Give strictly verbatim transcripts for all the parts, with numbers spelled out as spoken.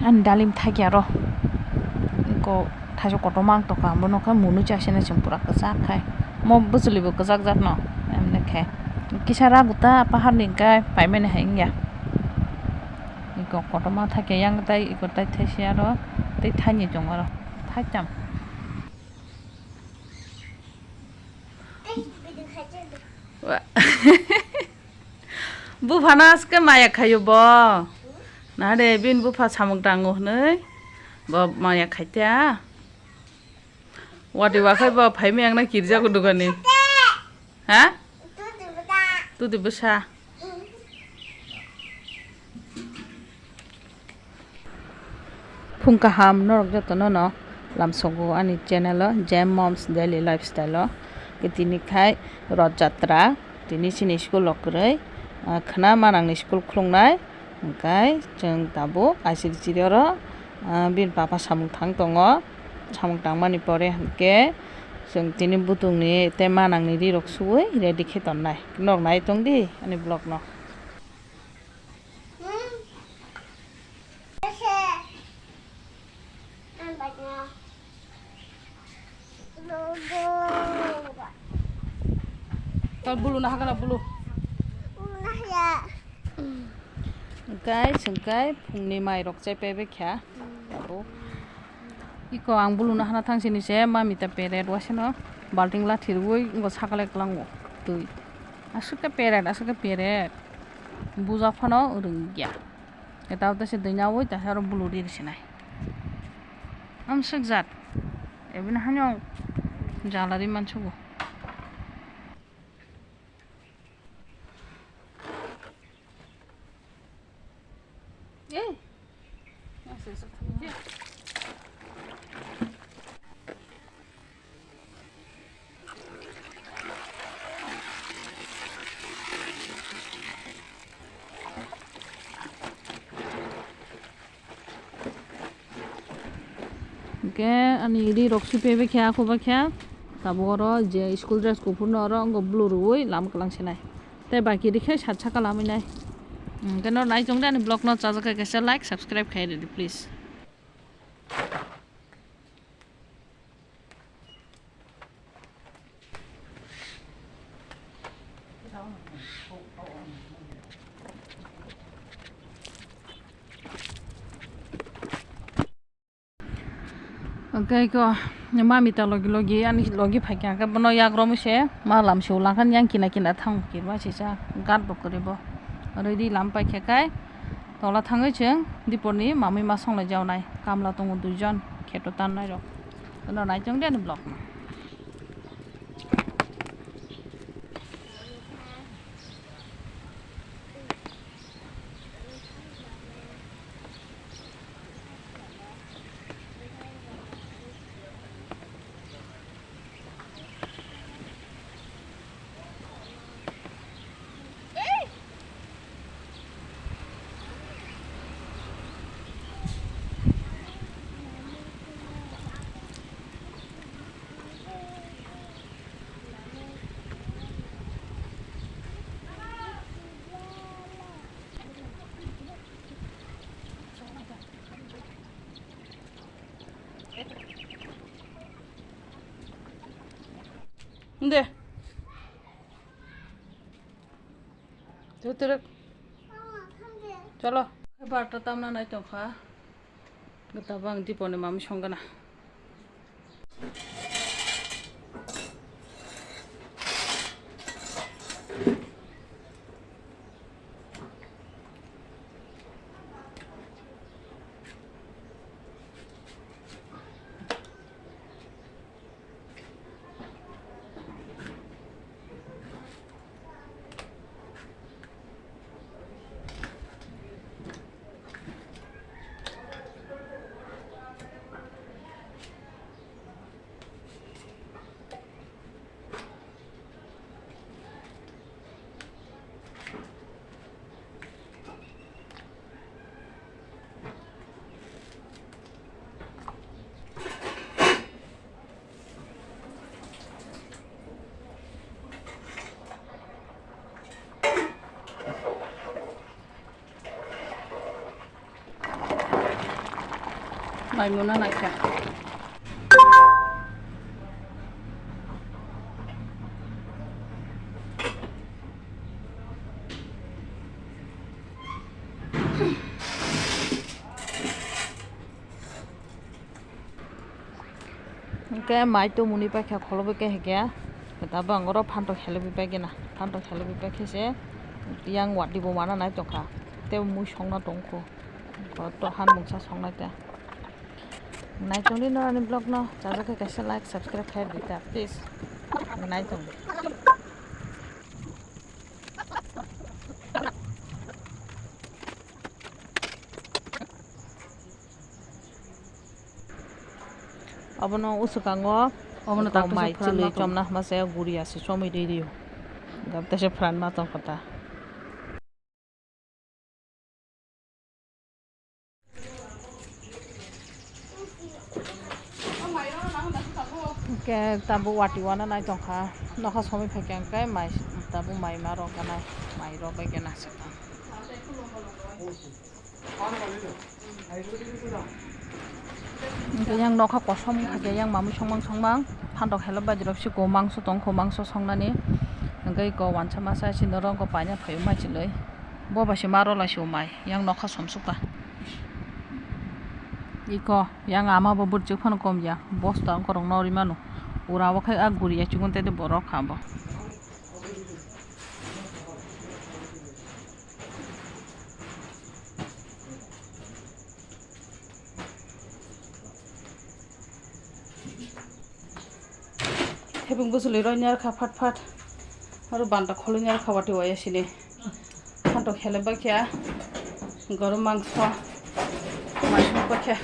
Ani dalim thakya ro. Ko thaisa kotorma ang tokha, bono khe munu chasina chwng pura kwchak khai. Mo bwchwlwi bo kwchak jak no, emne khe. Kisa rago ta pahar ni kai paimani hai wngya. Iko kotorma thakya yang tai, iko tai thaisa aro, tei thaini tongo aro. Thaitam. Wa. Buphano aske maya khayo bo. Na de, bini bupha samung tango hwnwi. Bo maya khaita. Wati wakhai bo phaimai ang na kirjago dugani. Ha? Tudi bwsa. Phung kaham norok jotono no lamsogo ani channel o J M Moms Daily Lifestyle o. Tini khai Rath Jatra, tini chini school o kwrwi, ah, khwna manang ni school khulungnai, hwnkhe chwng tabuk aisiri chiri oro, ah, bini papa samung thang tongo, samung tangmani pore hwnkhe chwng tini butungni tei manangni rirok suwi ready khe tonnai. Norok nai tongdi ani vlog no. Tor bulu na hakana bulu. Hwnkhe, hwnkhe phungni mai rok chai paibai kha. Tabuk. Iko ang bulu na hana thang sini se mami ta peret wasano balting lathi rwui ngo sakale klango twi. Aswk khe peret, aswk khe peret. Bujak phano rwngya. Eta o tese dwina oi ta aro bulu ri sinai. Amswk jat. Ebini hano jala ri mansugo. Ei. Hwnkhe ani ri rok sui paibai kha, akhubai kha. Tabuk oro je school dress kuphur no oro wngkha blue rwui lama kwlang se nai. Tei baki rikhe sat saka lamwi nai. Hwnkhe no nai chong de ani vlog no chajak khe kaisa like, subscribe khai ridi please. Hwnkhe iko mami ta logi logi ani logi phaikha, hwnkhe bono yak romwi se ma lamsio langkha yang kina kina thang kirma sisa gat bo kwrwi bo. Ready lam paikha kai tola thangwi chwng dipor ni mamwi ma songlai jaonai, kamla tongo duijon kheto tannai rok. Bono nai chong de ani vlog no. De. Tuturuk. Cholo. Barta tamna nai tongkha. Gata bang diponi mami songgana. Ai muna naikha. Hwnkhe mai tongmani paikha kholobo khe hwnkhe, tabuk ang oro phantok khelaiwi paikhe na, phantok khelaiwi paikhe se yang watwi bo mana nai tongkha, tei mui songna tongkho, to han mungsa songnai ta. Naitongdi norani vlog no, chajak khe kaisa like, subscribe khe di ta, please. Naitongdi. Obono uswkango obono eko tak mai chwlwi chomna hwnma se guri aswk chomwi rw rio. Gabtese pran ma tongkha ta. Hwnkhe tabuk watwi wana nai tongkha, nokha somwi phaikha hwnkhe mai tabuk mai ma rok ganai, mai rok bai gana se tong. Hwnkhe yang nokha kosom hwnkhe yang mamwi songmang songmang phantok helop bai rok siko mangso tongkho mangso songnani, hwnkhe iko wansa masa sini rok paina phaio maichilwi. Bo bai se ma rwlai se o mai, yang nokha somsukha. Iko, yang ama bo bwrwk phano kom ya, bosta wngkhorok no rwi mano. Ura o khai a guri ya chikon tei borok kha bo. Thebung bwchwlwi roi nya rwkha phat phat. Aro banta kholwi nya rwkha watwi waya sini. Phantok khelai bakya. Gorom mangso. Mai song bakya.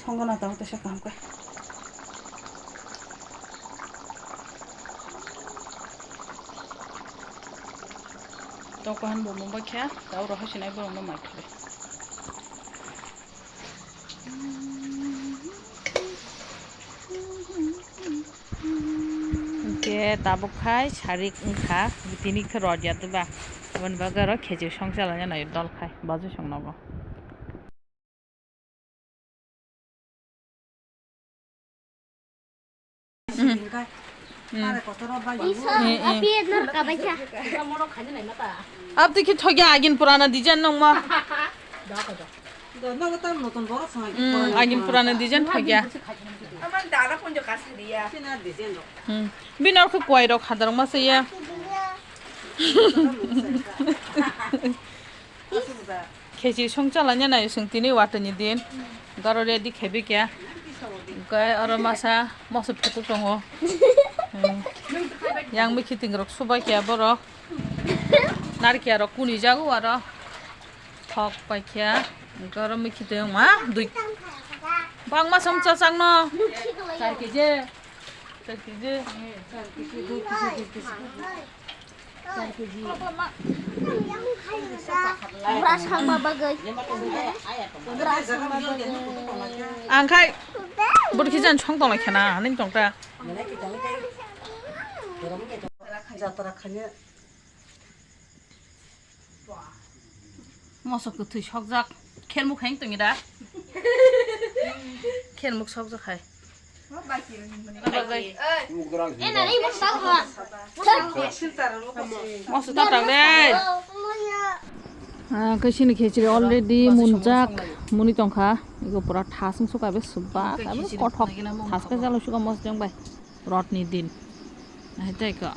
Songwna tabuk teisa kaham khe. Tokhan bo mung bakya. Tau rohor sinai borokno mai khwlai. Hwnkhe tabuk khai sarik wngkha, tini khe rwjak diba, aboni bagwi aro khejir song chalanya nai dol khai bajwi song nogo. Abdi khe thokya agin purana design nongma. Agin purana design thokya. Bini orkhe kwai rok hadar ma saya. Khejir song chalanya nai song tini watwi ni din. Garo ready khebi kya. Gai oro masa moso phutu tongo. Yang mikhi ting rok subai kya borok. Narikya rok kuni jago aro. Thok paikha. Garo mikhi ting ma dui. Bang masam chachang no. Char kg. Char kg. Char kg, dui kg, dui kg. Bwrasangma bagwi. Bwrasangma bagwi. Ang khai bwrwi khe jan song tonglaikha na, nini tongta. Jatra khanya. Moso kwthwi sokjak. Khermuk hai wng tongwi da? Khermuk sokjak hai. Moso ta tang de. Ah, kaisini khechiri already munjak, muni tongkha. Ego pura thasung suka be subak, abe kothok. Thas khe jalo suka mosjong bai. Rotni din. Hai tei ko.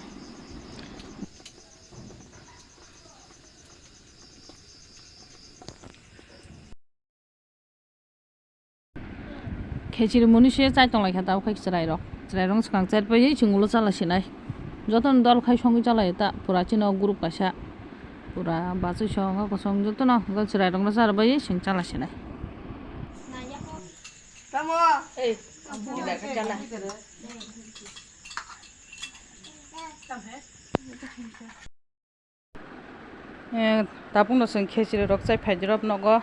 Khechiri muni se chai tong lai kha, tabuk khai chwrai rok. Chwrai rok swkang chai pai chwng ulo chala sinai. Joto no dol khai songwi chala ta pura chini o group kaisa. Pura bachwi song kosong joto no chwrai rok no chara bai chwng chala sinai. Tamo. Ei. Eh, tabukno chwng khechiri rok chai phaidi rok nogo.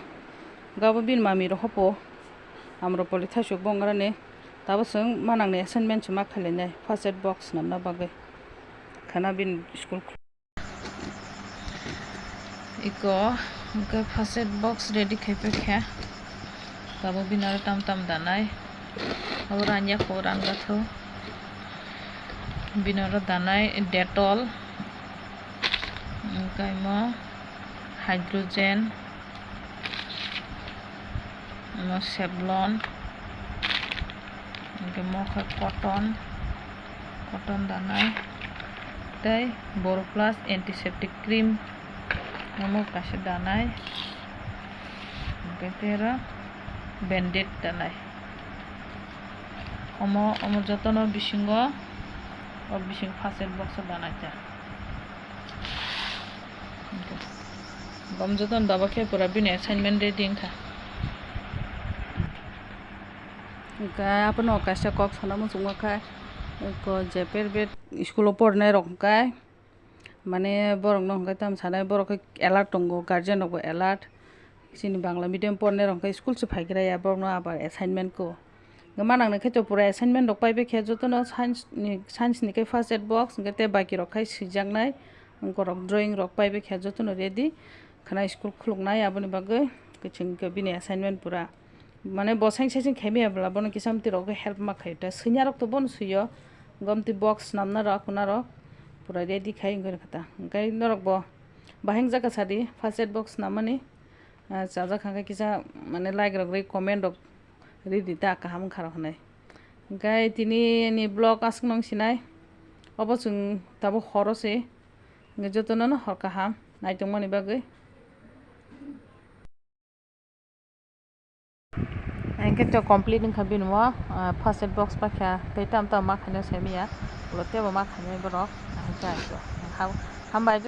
Gabo bini mami rok hopo. Amro poli thaisuk bongrani. Tabo chwng manangni assignment se ma khailainai. First aid box namna bagwi. Khana bini school. Iko, hwnkhe first aid box ready khai paikha. Abo bini oro tam tam danai. Abo ranya kho rang gatho. Bini oro danai Dettol. Hwnkhe mo Hydrogen. Mo Savlon. Hwnkhe mo khe Cotton. Cotton danai. Tei Boro Plus Antiseptic Cream. Omo kaisa danai. Hwnkhe tei oro Band-Aid danai. Omo, omo jotono bisingo, o bising first aid box o danai cha. Omo jotono daba khe pura bini assignment ready wngkha. Hwnkhe abono kaisa kok sana muchungma kha, eko je private school o pornai rok hwnkhe. Mane borokno hwnkhe tamo sanai, borok khe alert tongo, guardian rokbo alert. Chini Bangla medium pornai rok hwnkhe school se phaigra ya, borokno abar assignment ko. Hwnkhe manang khe to pura assignment rok paibai khe jotono science ni, science ni khe first aid box, hwnkhe tei baki rok khai swijaknai, borok drawing rok paibai khe jotono ready khwna school khuluknai, aboni bagwi kwchwng khe bini assignment pura. Mane bo seng seseng khaimaya bwla bono kisa mtwi rok help ma khaio, ta swinya rok to bono swio, gomti box swnamna rok kuna rok pura ready khai wngwi rwkha ta. Hwnkhe norok bo bahai wngjakha sadi first aid box swnamani, ah, chajak kha khe kisa mane like rok ri comment rok ri di ta kaham wngkha rok hinwi. Hwnkhe tini ni vlog aswk nung sinai obo chwng tabuk horo se, hwnkhe jotono no hor kaham naitongmani bagwi. Hwnkhe to complete wngkha bini mo, ah, first aid box pakha tei tam tam ma khaina saimanya, ulo teibo ma khainai borok, hwnkhe hambai.